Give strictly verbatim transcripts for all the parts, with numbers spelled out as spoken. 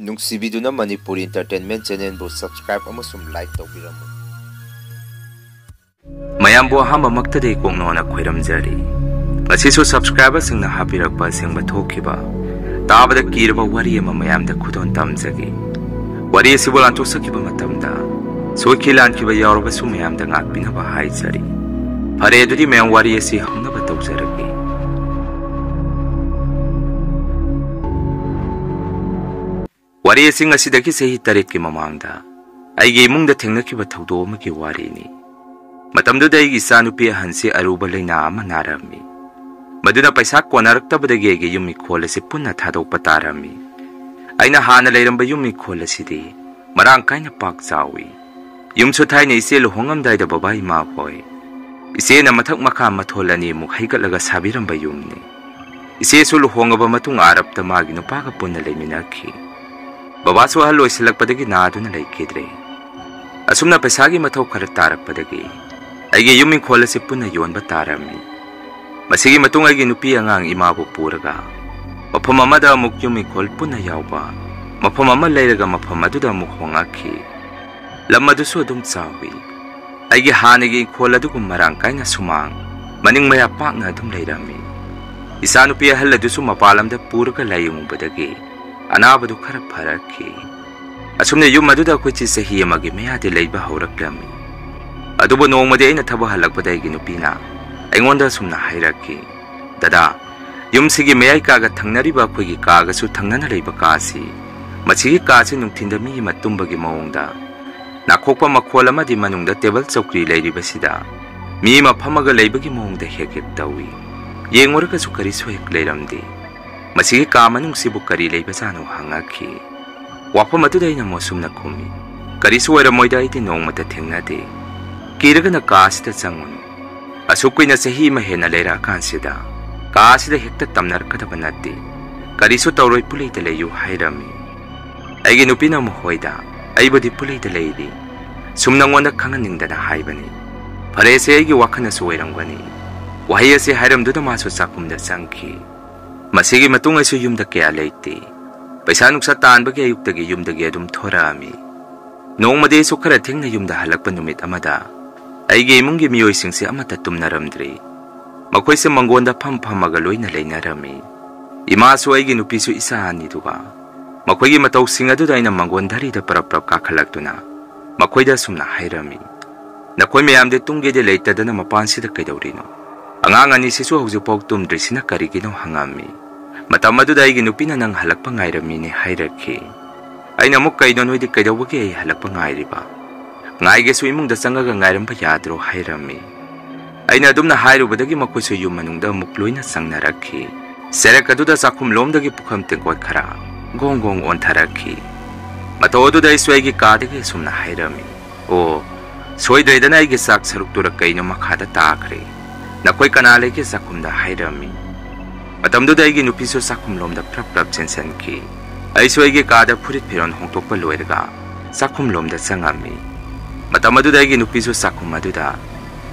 ꯅꯨꯡꯁꯤꯕꯤꯗꯨꯅ Manipur Entertainment Channelꯕꯨ subscribe ꯑꯃꯁꯨꯡ like ꯇꯧꯕꯤꯔꯝꯃꯨ꯫ ꯃꯌꯥꯝꯕꯨ ꯑꯍꯥꯟꯕꯃꯛꯇꯗꯤ ꯀꯣꯡꯅꯣꯅ ꯈꯣꯏꯔꯝꯖꯔꯤ꯫ ꯉꯁꯤꯁꯨ subscriberꯁꯤꯡꯅ ꯍꯥꯞꯄꯤꯔꯛꯄ ꯑꯁꯦꯡꯕ ꯊꯣꯛꯈꯤꯕ, ꯇꯥꯕꯗ ꯀꯤꯔꯕ ꯋꯥꯔꯤ ꯑꯃ ꯃꯌꯥꯝꯗ ꯈꯨꯗꯣꯜ ꯇꯝꯖꯒꯦ꯫ ꯋꯥꯔꯤ ꯑꯁꯤꯕꯨ ꯂꯥꯟꯊꯣꯛꯆꯈꯤꯕ ꯃꯇꯝꯗ ꯁꯣꯏꯈꯤ ꯂꯥꯟꯈꯤꯕ ꯌꯥꯎꯔꯕꯁꯨ ꯃꯌꯥꯝꯗ ꯉꯥꯛꯄꯤꯅꯕ ꯍꯥꯏꯖꯔꯤ꯫ ꯐꯔꯦ, ꯑꯗꯨꯗꯤ ꯃꯌꯥꯝ ꯋꯥꯔꯤ ꯑꯁꯤ ꯍꯧꯅꯕ ꯇꯧꯖꯔꯒꯦ꯫ ꯋꯥꯔꯤ ꯑꯁꯤ ꯉꯁꯤꯗꯒꯤ ꯆꯍꯤ ꯇꯔꯦꯠꯀꯤ ꯃꯃꯥꯡꯗ ꯑꯩꯒꯤ ꯏꯃꯨꯡꯗ ꯊꯦꯡꯅꯈꯤꯕ ꯊꯧꯗꯣꯛ ꯑꯃꯒꯤ ꯋꯥꯔꯤꯅꯤ꯫ ꯃꯇꯝꯗꯨꯗ ꯑꯩꯒꯤ ꯏꯆꯥꯅꯨꯄꯤ ꯑꯍꯟꯁꯤ ꯑꯔꯨꯕ ꯂꯩꯅꯥ ꯑꯃ ꯅꯥꯔꯝꯃꯤ꯫ ꯃꯗꯨꯅ ꯄꯩꯁꯥ ꯀꯣꯟꯅꯔꯛꯇꯕꯗꯒꯤ ꯑꯩꯒꯤ ꯌꯨꯝ ꯏꯪꯈꯣꯜ ꯑꯁꯤ ꯄꯨꯟꯅ ꯊꯥꯗꯣꯛꯄ ꯇꯥꯔꯝꯃꯤ꯫ ꯑꯩꯅ ꯍꯥꯟꯅ ꯂꯩꯔꯝꯕ ꯌꯨꯝ ꯏꯪꯈꯣꯜ ꯑꯁꯤꯗꯤ ꯃꯔꯥꯡ ꯀꯥꯏꯅ ꯄꯥꯛ ꯆꯥꯎꯏ꯫ ꯌꯨꯝꯁꯨ ꯊꯥꯏꯅ ꯏꯆꯦ ꯂꯨꯍꯣꯡꯉꯝꯗꯥꯏꯗ ꯕꯕꯥ ꯏꯃꯥ ꯍꯣꯏ, ꯏꯆꯦꯅ ꯃꯊꯛ ꯃꯈꯥ ꯃꯊꯣꯜ ꯑꯅꯤꯃꯨꯛ ꯍꯩꯒꯠꯂꯒ ꯁꯥꯕꯤꯔꯝꯕ ꯌꯨꯝꯅꯤ꯫ ꯏꯆꯦꯁꯨ ꯂꯨꯍꯣꯡꯉꯕ ꯃꯇꯨꯡ ꯑꯥꯔꯞꯇ ꯃꯥꯒꯤ ꯅꯨꯄꯥꯒ ꯄꯨꯟꯅ ꯂꯩꯃꯤꯟꯅꯈꯤ꯫ ꯕꯕꯥꯁꯨ ꯑꯍꯜ ꯑꯣꯏꯁꯤꯜꯂꯛꯄꯗꯒꯤ ꯅꯥꯗꯨꯅ ꯂꯩꯈꯤꯗ꯭ꯔꯦ꯫ ꯑꯁꯨꯝꯅ ꯄꯩꯁꯥꯒꯤ ꯃꯊꯧ ꯈꯔ ꯇꯥꯔꯛꯄꯗꯒꯤ ꯑꯩꯒꯤ ꯌꯨꯝ ꯏꯪꯈꯣꯜ ꯑꯁꯤ ꯄꯨꯟꯅ ꯌꯣꯟꯕ ꯇꯥꯔꯝꯃꯤ꯫ ꯃꯁꯤꯒꯤ ꯃꯇꯨꯡ ꯑꯩꯒꯤ ꯅꯨꯄꯤ ꯑꯉꯥꯡ ꯏꯃꯥꯕꯨ ꯄꯨꯔꯒ ꯃꯐꯝ ꯑꯃꯗ ꯑꯃꯨꯛ ꯌꯨꯝ ꯏꯪꯈꯣꯜ ꯄꯨꯟꯅ ꯌꯥꯎꯕ ꯃꯐꯝ ꯑꯃ ꯂꯩꯔꯒ ꯃꯐꯝ ꯑꯗꯨꯗ ꯑꯃꯨꯛ ꯍꯣꯡꯉꯛꯈꯤ꯫ ꯂꯝ ꯑꯗꯨꯁꯨ ꯑꯗꯨꯝ ꯆꯥꯎꯏ꯫ ꯑꯩꯒꯤ ꯍꯥꯟꯅꯒꯤ ꯏꯪꯈꯣꯜ ꯑꯗꯨꯒꯨꯝ ꯃꯔꯥꯡ ꯀꯥꯏꯅ ꯁꯨꯃꯥꯡ, ꯃꯅꯤꯡ ꯃꯌꯥ ꯄꯥꯛꯅ ꯑꯗꯨꯝ ꯂꯩꯔꯝꯃꯤ꯫ ꯏꯆꯥꯅꯨꯄꯤ ꯑꯍꯜ ꯑꯗꯨꯁꯨ ꯃꯄꯥꯟ ꯂꯝꯗ ꯄꯨꯔꯒ ꯂꯥꯌꯦꯡꯉꯨꯕꯗꯒꯤ ꯑꯅꯥꯕꯗꯨ ꯈꯔ ꯐꯔꯛꯈꯤ꯫ ꯑꯁꯨꯝꯅ ꯌꯨꯝ ꯑꯗꯨꯗ ꯑꯩꯈꯣꯏꯁꯤ ꯆꯍꯤ ꯑꯃꯒꯤ ꯃꯌꯥꯗꯤ ꯂꯩꯕ ꯍꯧꯔꯛꯂꯝꯃꯤ꯫ ꯑꯗꯨꯕꯨ ꯅꯣꯡꯃꯗꯤ ꯑꯩꯅ ꯊꯕꯛ ꯍꯜꯂꯛꯄꯗ ꯑꯩꯒꯤ ꯅꯨꯄꯤꯅ ꯑꯩꯉꯣꯟꯗ ꯑꯁꯨꯝꯅ ꯍꯥꯏꯔꯛꯈꯤ, "ꯗꯗꯥ, ꯌꯨꯝꯁꯤꯒꯤ ꯃꯌꯥꯏ ꯀꯥꯒ ꯊꯪꯅꯔꯤꯕ ꯑꯩꯈꯣꯏꯒꯤ ꯀꯥꯒꯁꯨ ꯊꯪꯅꯅ ꯂꯩꯕ ꯀꯥꯁꯤ, ꯃꯁꯤꯒꯤ ꯀꯥꯁꯤ ꯅꯨꯡꯊꯤꯟꯗ ꯃꯤ ꯑꯃ ꯇꯨꯝꯕꯒꯤ ꯃꯑꯣꯡꯗ ꯅꯥꯈꯣꯛꯄ ꯃꯈꯣꯜ ꯑꯃꯗꯤ ꯃꯅꯨꯡꯗ ꯇꯦꯕꯜ ꯆꯧꯀ꯭ꯔꯤ ꯂꯩꯔꯤꯕꯁꯤꯗ ꯃꯤ ꯑꯃ ꯐꯝꯃꯒ ꯂꯩꯕꯒꯤ ꯃꯑꯣꯡꯗ ꯍꯦꯛ ꯍꯦꯛ ꯇꯧꯏ꯫ ꯌꯦꯡꯉꯨꯔꯒꯁꯨ ꯀꯔꯤꯁꯨ ꯍꯦꯛ ꯂꯩꯔꯝꯗꯦ꯫ ꯃꯁꯤꯒꯤ ꯀꯥ ꯃꯅꯨꯡꯁꯤꯕꯨ ꯀꯔꯤ ꯂꯩꯕꯖꯥꯠꯅꯣ?" ꯍꯪꯉꯛꯈꯤ꯫ ꯋꯥꯐꯝ ꯑꯗꯨꯗ ꯑꯩꯅ ꯃꯣꯁꯨꯝꯅ ꯈꯨꯝꯃꯤ, "ꯀꯔꯤꯁꯨ ꯑꯣꯏꯔꯝꯃꯣꯏꯗ, ꯑꯩꯗꯤ ꯅꯣꯡꯃꯇ ꯊꯦꯡꯅꯗꯦ꯫ ꯀꯤꯔꯒꯅ ꯀꯥ ꯑꯁꯤꯗ ꯆꯪꯉꯨꯅꯨ꯫ ꯑꯁꯨꯛ ꯀꯨꯏꯅ ꯆꯍꯤ ꯑꯃ ꯍꯦꯟꯅ ꯂꯩꯔꯛꯑꯀꯥꯟꯁꯤꯗ ꯀꯥ ꯑꯁꯤꯗ ꯍꯦꯛꯇ ꯇꯝꯅꯔꯛꯀꯗꯕ ꯅꯠꯇꯦ꯫ ꯀꯔꯤꯁꯨ ꯇꯧꯔꯣꯏ, ꯄꯨꯂꯩꯗ ꯂꯩꯌꯨ" ꯍꯥꯏꯔꯝꯃꯤ꯫ ꯑꯩꯒꯤ ꯅꯨꯄꯤꯅ ꯃꯈꯣꯏꯗ, "ꯑꯩꯕꯨꯗꯤ ꯄꯨꯂꯩꯗ ꯂꯩꯔꯤ, ꯁꯨꯝ ꯅꯪꯉꯣꯟꯗ ꯈꯪꯍꯟꯅꯤꯡꯗꯅ ꯍꯥꯏꯕꯅꯤ꯫ ꯐꯔꯦꯁꯦ, ꯑꯩꯒꯤ ꯋꯥꯈꯜꯅꯁꯨ ꯑꯣꯏꯔꯝꯒꯅꯤ"꯫ ꯋꯥꯍꯩ ꯑꯁꯤ ꯍꯥꯏꯔꯝꯗꯨꯅ ꯃꯥꯁꯨ ꯆꯥꯛꯈꯨꯝꯗ ꯆꯪꯈꯤ꯫ ꯃꯁꯤꯒꯤ ꯃꯇꯨꯡ ꯑꯩꯁꯨ ꯌꯨꯝꯗ ꯀꯌꯥ ꯂꯩꯇꯦ꯫ ꯄꯩꯁꯥ ꯅꯨꯡꯁꯥ ꯇꯥꯟꯕꯒꯤ ꯑꯌꯨꯛꯇꯒꯤ ꯌꯨꯝꯗꯒꯤ ꯑꯗꯨꯝ ꯊꯣꯔꯛꯑꯝꯃꯤ꯫ ꯅꯣꯡꯃꯗꯤ ꯑꯩꯁꯨ ꯈꯔ ꯊꯦꯡꯅ ꯌꯨꯝꯗ ꯍꯜꯂꯛꯄ ꯅꯨꯃꯤꯠ ꯑꯃꯗ ꯑꯩꯒꯤ ꯏꯃꯨꯡꯒꯤ ꯃꯤꯑꯣꯏꯁꯤꯡꯁꯦ ꯑꯃꯠꯇ ꯇꯨꯝꯅꯔꯝꯗ꯭ꯔꯤ꯫ ꯃꯈꯣꯏꯁꯦ ꯃꯪꯒꯣꯟꯗ ꯐꯝ ꯐꯝꯃꯒ ꯂꯣꯏꯅ ꯂꯩꯅꯔꯝꯃꯤ꯫ ꯏꯃꯥꯁꯨ ꯑꯩꯒꯤ ꯅꯨꯄꯤꯁꯨ ꯏꯆꯥ ꯑꯅꯤꯗꯨꯒ꯫ ꯃꯈꯣꯏꯒꯤ ꯃꯇꯧꯁꯤꯡ ꯑꯗꯨꯗ ꯑꯩꯅ ꯃꯪꯒꯣꯟ ꯙꯔꯤꯗ ꯄꯔꯞ ꯄꯔꯞ ꯀꯥꯈꯠꯂꯛꯇꯨꯅ ꯃꯈꯣꯏꯗ ꯑꯁꯨꯝꯅ ꯍꯥꯏꯔꯝꯃꯤ, "ꯅꯈꯣꯏ ꯃꯌꯥꯝꯗꯤ ꯇꯨꯝꯒꯦꯗꯤ ꯂꯩꯇꯗꯅ ꯃꯄꯥꯟꯁꯤꯗ ꯀꯩꯗꯧꯔꯤꯅꯣ? ꯑꯉꯥꯡ ꯑꯅꯤꯁꯤꯁꯨ ꯍꯧꯖꯤꯛꯐꯥꯎ ꯇꯨꯝꯗ꯭ꯔꯤꯁꯤꯅ ꯀꯔꯤꯒꯤꯅꯣ?" ꯍꯪꯉꯝꯃꯤ꯫ ꯃꯇꯝ ꯑꯗꯨꯗ ꯑꯩꯒꯤ ꯅꯨꯄꯤꯅ, "ꯅꯪ ꯍꯜꯂꯛꯄ ꯉꯥꯏꯔꯝꯃꯤꯅꯦ" ꯍꯥꯏꯔꯛꯈꯤ꯫ ꯑꯩꯅ ꯑꯃꯨꯛ, "ꯀꯩꯅꯣ, ꯅꯣꯏꯗꯤ ꯀꯩꯗꯧꯕꯒꯤ ꯑꯩ ꯍꯜꯂꯛꯄ ꯉꯥꯏꯔꯤꯕ? ꯉꯥꯏꯒꯦꯁꯨ ꯏꯃꯨꯡꯗ ꯆꯪꯉꯒ ꯉꯥꯏꯔꯝꯕ ꯌꯥꯗ꯭ꯔꯣ?" ꯍꯥꯏꯔꯝꯃꯤ꯫ ꯑꯩꯅ ꯑꯗꯨꯝꯅ ꯍꯥꯏꯔꯨꯕꯗꯒꯤ ꯃꯈꯣꯏꯁꯨ ꯌꯨꯝ ꯃꯅꯨꯡꯗ ꯑꯃꯨꯛ ꯂꯣꯏꯅ ꯆꯪꯅꯔꯛꯈꯤ꯫ ꯆꯦꯔꯦꯛ ꯑꯗꯨꯗ ꯆꯥꯛꯈꯨꯝꯂꯣꯝꯗꯒꯤ ꯄꯨꯈꯝ ꯇꯦꯡꯀꯣꯠ ꯈꯔ ꯒꯣꯡ ꯒꯣꯡ ꯑꯣꯟꯊꯔꯛꯈꯤ꯫ ꯃꯇꯧ ꯑꯗꯨꯗ ꯑꯩꯁꯨ ꯑꯩꯒꯤ ꯀꯥꯗꯒꯤ ꯑꯁꯨꯝꯅ ꯍꯥꯏꯔꯝꯃꯤ, "ꯑꯣ, ꯁꯣꯏꯗ꯭ꯔꯦꯗꯅ ꯑꯩꯒꯤ ꯆꯥꯛ ꯁꯔꯨꯛꯇꯨꯔ ꯀꯩꯅꯣ ꯃꯈꯥꯗ ꯇꯥꯈ꯭ꯔꯦ꯫ ꯅꯈꯣꯏ ꯀꯅꯥ ꯂꯩꯒꯦ ꯆꯥꯛꯈꯨꯝꯗ?" ꯍꯥꯏꯔꯝꯃꯤ꯫ ꯃꯇꯝꯗꯨꯗ ꯑꯩꯒꯤ ꯅꯨꯄꯤꯁꯨ ꯆꯥꯛꯈꯨꯝꯂꯣꯝꯗ ꯄ꯭ꯔꯞ ꯄ꯭ꯔꯞ ꯆꯦꯟꯁꯤꯟꯈꯤ꯫ ꯑꯩꯁꯨ ꯑꯩꯒꯤ ꯀꯥꯗ ꯐꯨꯔꯤꯠ ꯐꯤꯔꯣꯜ ꯍꯣꯡꯗꯣꯛꯄ ꯂꯣꯏꯔꯒ ꯆꯥꯛꯈꯨꯝꯂꯣꯝꯗ ꯆꯪꯉꯝꯃꯤ꯫ ꯃꯇꯝ ꯑꯗꯨꯗ ꯑꯩꯒꯤ ꯅꯨꯄꯤꯁꯨ ꯆꯥꯛꯈꯨꯝ ꯑꯗꯨꯗ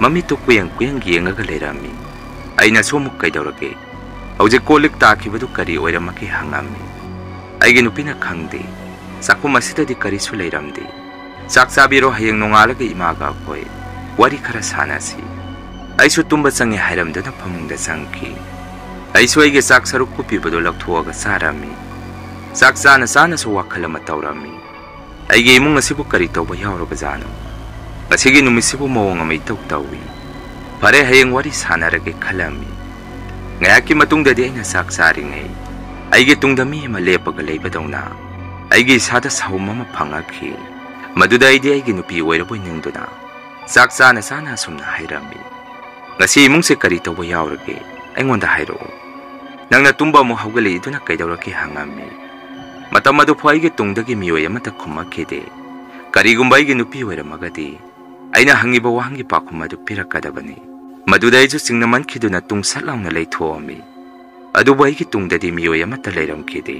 ꯃꯃꯤꯠꯇꯨ ꯀꯨꯌꯦꯡ ꯀꯨꯌꯦꯡ ꯌꯦꯡꯉꯒ ꯂꯩꯔꯝꯃꯤ꯫ ꯑꯩꯅꯁꯨ ꯑꯃꯨꯛ, "ꯀꯩꯗꯧꯔꯒꯦ? ꯍꯧꯖꯤꯛ ꯀꯣꯜ ꯂꯤꯛ ꯇꯥꯈꯤꯕꯗꯨ ꯀꯔꯤ ꯑꯣꯏꯔꯝꯃꯒꯦ?" ꯍꯪꯉꯝꯃꯤ꯫ ꯑꯩꯒꯤ ꯅꯨꯄꯤꯅ, "ꯈꯪꯗꯦ, ꯆꯥꯛꯈꯨꯝ ꯑꯁꯤꯗꯗꯤ ꯀꯔꯤꯁꯨ ꯂꯩꯔꯝꯗꯦ꯫ ꯆꯥꯛ ꯆꯥꯕꯤꯔꯣ, ꯍꯌꯦꯡ ꯅꯣꯡꯉꯥꯜꯂꯒ ꯏꯃꯥꯒ ꯑꯩꯈꯣꯏ ꯋꯥꯔꯤ ꯈꯔ ꯁꯥꯟꯅꯁꯤ꯫" ꯑꯩꯁꯨ ꯇꯨꯝꯕ ꯆꯪꯉꯦ ꯍꯥꯏꯔꯝꯗꯨꯅ ꯐꯃꯨꯡꯗ ꯆꯪꯈꯤ꯫ ꯑꯩꯁꯨ ꯑꯩꯒꯤ ꯆꯥꯛ ꯁꯔꯨꯛ ꯀꯨꯞꯄꯤꯕꯗꯨ ꯂꯧꯊꯣꯛꯑꯒ ꯆꯥꯔꯝꯃꯤ꯫ ꯆꯥꯛ ꯆꯥꯅ ꯆꯥꯅꯁꯨ ꯋꯥꯈꯜ ꯑꯃ ꯇꯧꯔꯝꯃꯤ꯫ "ꯑꯩꯒꯤ ꯏꯃꯨꯡ ꯑꯁꯤꯕꯨ ꯀꯔꯤ ꯇꯧꯕ ꯌꯥꯎꯔꯕꯖꯥꯠꯅꯣ? ꯉꯁꯤꯒꯤ ꯅꯨꯃꯤꯠꯁꯤꯕꯨ ꯃꯑꯣꯡ ꯑꯃ ꯏꯇꯧ ꯇꯧꯏ꯫ ꯐꯔꯦ, ꯍꯌꯦꯡ ꯋꯥꯔꯤ ꯁꯥꯟꯅꯔꯒꯦ" ꯈꯜꯂꯝꯃꯤ꯫ ꯉꯥꯏꯍꯥꯛꯀꯤ ꯃꯇꯨꯡꯗꯗꯤ ꯑꯩꯅ ꯆꯥꯛ ꯆꯥꯔꯤꯉꯩ ꯑꯩꯒꯤ ꯇꯨꯡꯗ ꯃꯤ ꯑꯃ ꯂꯦꯞꯄꯒ ꯂꯩꯕꯗꯧꯅ ꯑꯩꯒꯤ ꯏꯁꯥꯗ ꯁꯥꯎꯝ ꯑꯃ ꯐꯪꯉꯛꯈꯤ꯫ ꯃꯗꯨꯗ ꯑꯩꯗꯤ ꯑꯩꯒꯤ ꯅꯨꯄꯤ ꯑꯣꯏꯔꯕꯣꯏ ꯅꯤꯡꯗꯨꯅ ꯆꯥꯛ ꯆꯥꯅ ꯆꯥꯅ ꯑꯁꯨꯝꯅ ꯍꯥꯏꯔꯝꯃꯤ, "ꯉꯁꯤ ꯏꯃꯨꯡꯁꯦ ꯀꯔꯤ ꯇꯧꯕ ꯌꯥꯎꯔꯒꯦ? ꯑꯩꯉꯣꯟꯗ ꯍꯥꯏꯔꯛꯑꯣ꯫ ꯅꯪꯅ ꯇꯨꯝꯕ ꯑꯃꯨꯛ ꯍꯧꯒꯠꯂꯛꯏꯗꯨꯅ ꯀꯩꯗꯧꯔꯒꯦ?" ꯍꯪꯉꯝꯃꯤ꯫ ꯃꯇꯝ ꯑꯗꯨꯐꯥꯎ ꯑꯩꯒꯤ ꯇꯨꯡꯗꯒꯤ ꯃꯤꯑꯣꯏ ꯑꯃꯠꯇ ꯈꯨꯝꯃꯛꯈꯤꯗꯦ꯫ ꯀꯔꯤꯒꯨꯝꯕ ꯑꯩꯒꯤ ꯅꯨꯄꯤ ꯑꯣꯏꯔꯝꯃꯒꯗꯤ ꯑꯩꯅ ꯍꯪꯉꯤꯕ ꯋꯥꯍꯪꯒꯤ ꯄꯥꯎꯈꯨꯝ ꯑꯗꯨ ꯄꯤꯔꯛꯀꯗꯕꯅꯤ꯫ ꯃꯗꯨꯗ ꯑꯩꯁꯨ ꯆꯤꯡꯅꯃꯟꯈꯤꯗꯨꯅ ꯇꯨꯡ ꯁꯠ ꯂꯥꯎꯅ ꯂꯩꯊꯣꯛꯑꯝꯃꯤ꯫ ꯑꯗꯨꯕꯨ ꯑꯩꯒꯤ ꯇꯨꯡꯗꯗꯤ ꯃꯤꯑꯣꯏ ꯑꯃꯠꯇ ꯂꯩꯔꯝꯈꯤꯗꯦ꯫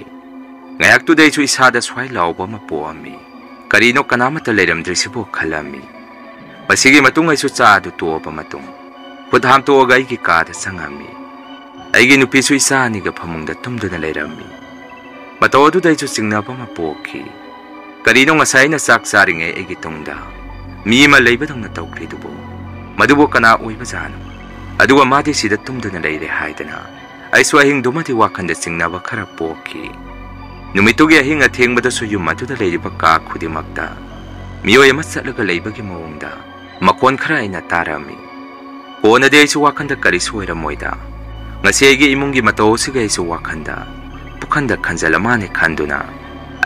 ꯉꯥꯏꯍꯥꯛꯇꯨꯗ ꯑꯩꯁꯨ ꯏꯁꯥꯗ ꯁ꯭ꯋꯥꯏ ꯂꯥꯎꯕ ꯑꯃ ꯄꯣꯛꯑꯝꯃꯤ꯫ "ꯀꯔꯤꯅꯣ ꯀꯅꯥꯃꯠꯇ ꯂꯩꯔꯝꯗ꯭ꯔꯤꯁꯤꯕꯣ?" ꯈꯜꯂꯝꯃꯤ꯫ ꯃꯁꯤꯒꯤ ꯃꯇꯨꯡ ꯑꯩꯁꯨ ꯆꯥ ꯑꯗꯨ ꯇꯣꯛꯑꯕ ꯃꯇꯨꯡ ꯈꯨꯠ ꯍꯥꯝꯇꯣꯛꯑꯒ ꯑꯩꯒꯤ ꯀꯥꯗ ꯆꯪꯉꯝꯃꯤ꯫ ꯑꯩꯒꯤ ꯅꯨꯄꯤꯁꯨ ꯏꯆꯥ ꯑꯅꯤꯒ ꯐꯃꯨꯡꯗ ꯇꯨꯝꯗꯨꯅ ꯂꯩꯔꯝꯃꯤ꯫ ꯃꯇꯧ ꯑꯗꯨꯗ ꯑꯩꯁꯨ ꯆꯤꯡꯅꯕ ꯑꯃ ꯄꯣꯛꯈꯤ꯫ ꯀꯔꯤꯅꯣ ꯉꯁꯥꯏ ꯑꯩꯅ ꯆꯥꯛ ꯆꯥꯔꯤꯉꯩ ꯑꯩꯒꯤ ꯇꯨꯡꯗ ꯃꯤ ꯑꯃ ꯂꯩꯕꯗꯧꯅ ꯇꯧꯈ꯭ꯔꯤꯗꯨꯕꯨ? ꯃꯗꯨꯕꯨ ꯀꯅꯥ ꯑꯣꯏꯕꯖꯥꯠꯅꯣ? ꯑꯗꯨꯒ ꯃꯥꯗꯤ ꯁꯤꯗ ꯇꯨꯝꯗꯨꯅ ꯂꯩꯔꯦ ꯍꯥꯏꯗꯅ ꯑꯩꯁꯨ ꯑꯍꯤꯡꯗꯨꯃꯗꯤ ꯋꯥꯈꯜꯗ ꯆꯤꯡꯅꯕ ꯈꯔ ꯄꯣꯛꯈꯤ꯫ ꯅꯨꯃꯤꯠꯇꯨꯒꯤ ꯑꯍꯤꯡ ꯑꯊꯦꯡꯕꯗꯁꯨ ꯌꯨꯝ ꯑꯗꯨꯗ ꯂꯩꯔꯤꯕ ꯀꯥ ꯈꯨꯗꯤꯡꯃꯛꯇ ꯃꯤꯑꯣꯏ ꯑꯃ ꯆꯠꯂꯒ ꯂꯩꯕꯒꯤ ꯃꯑꯣꯡꯗ ꯃꯈꯣꯟ ꯈꯔ ꯑꯩꯅ ꯇꯥꯔꯝꯃꯤ꯫ ꯀꯣꯟꯅꯗꯤ ꯑꯩꯁꯨ ꯋꯥꯈꯜꯗ ꯀꯔꯤꯁꯨ ꯑꯣꯏꯔꯝꯃꯣꯏꯗ, ꯉꯁꯤ ꯑꯩꯒꯤ ꯏꯃꯨꯡꯒꯤ ꯃꯇꯧ ꯑꯁꯤꯒ ꯑꯩꯁꯨ ꯋꯥꯈꯜꯗ ꯄꯨꯈꯟꯗ ꯈꯟꯖꯜꯂ ꯃꯥꯅꯦ ꯈꯟꯗꯨꯅ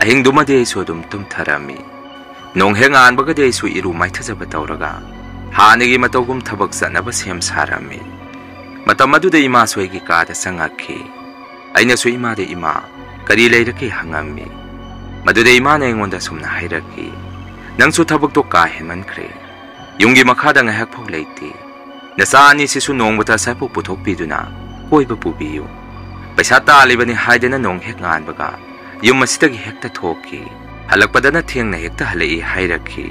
ꯑꯍꯤꯡꯗꯨꯃꯗꯤ ꯑꯩꯁꯨ ꯑꯗꯨꯝ ꯇꯨꯝꯊꯔꯝꯃꯤ꯫ ꯅꯣꯡ ꯍꯦꯛ ꯉꯥꯟꯕꯒꯗꯤ ꯑꯩꯁꯨ ꯏꯔꯨ ꯃꯥꯏꯊꯖꯕ ꯇꯧꯔꯒ ꯍꯥꯟꯅꯒꯤ ꯃꯇꯧꯒꯨꯝ ꯊꯕꯛ ꯆꯠꯅꯕ ꯁꯦꯝ ꯁꯥꯔꯝꯃꯤ꯫ ꯃꯇꯝ ꯑꯗꯨꯗ ꯏꯃꯥꯁꯨ ꯑꯩꯒꯤ ꯀꯥꯗ ꯆꯪꯉꯛꯈꯤ꯫ ꯑꯩꯅꯁꯨ ꯏꯃꯥꯗ, "ꯏꯃꯥ, ꯀꯔꯤ ꯂꯩꯔꯒꯦ?" ꯍꯪꯉꯝꯃꯤ꯫ ꯃꯗꯨꯗ ꯏꯃꯥꯅ ꯑꯩꯉꯣꯟꯗ ꯑꯁꯨꯝꯅ ꯍꯥꯏꯔꯛꯈꯤ, "ꯅꯪꯁꯨ ꯊꯕꯛꯇꯣ ꯀꯥ ꯍꯦꯟꯃꯟꯈ꯭ꯔꯦ꯫ ꯌꯨꯝꯒꯤ ꯃꯈꯥꯗ ꯉꯥꯏꯍꯥꯛ ꯐꯥꯎ ꯂꯩꯇꯦ꯫ ꯅꯆꯥ ꯑꯅꯤꯁꯤꯁꯨ ꯅꯣꯡꯃꯇ ꯑꯁꯥꯏꯐꯥꯎ ꯄꯨꯊꯣꯛꯄꯤꯗꯨꯅ ꯀꯣꯏꯕ ꯄꯨꯕꯤꯌꯨ꯫ ꯄꯩꯁꯥ ꯇꯥꯜꯂꯤꯕꯅꯤ ꯍꯥꯏꯗꯅ ꯅꯣꯡ ꯍꯦꯛ ꯉꯥꯟꯕꯒ ꯌꯨꯝ ꯑꯁꯤꯗꯒꯤ ꯍꯦꯛꯇ ꯊꯣꯛꯈꯤ꯫ ꯍꯜꯂꯛꯄꯗꯅ ꯊꯦꯡꯅ ꯍꯦꯛꯇ ꯍꯜꯂꯛꯏ" ꯍꯥꯏꯔꯛꯈꯤ꯫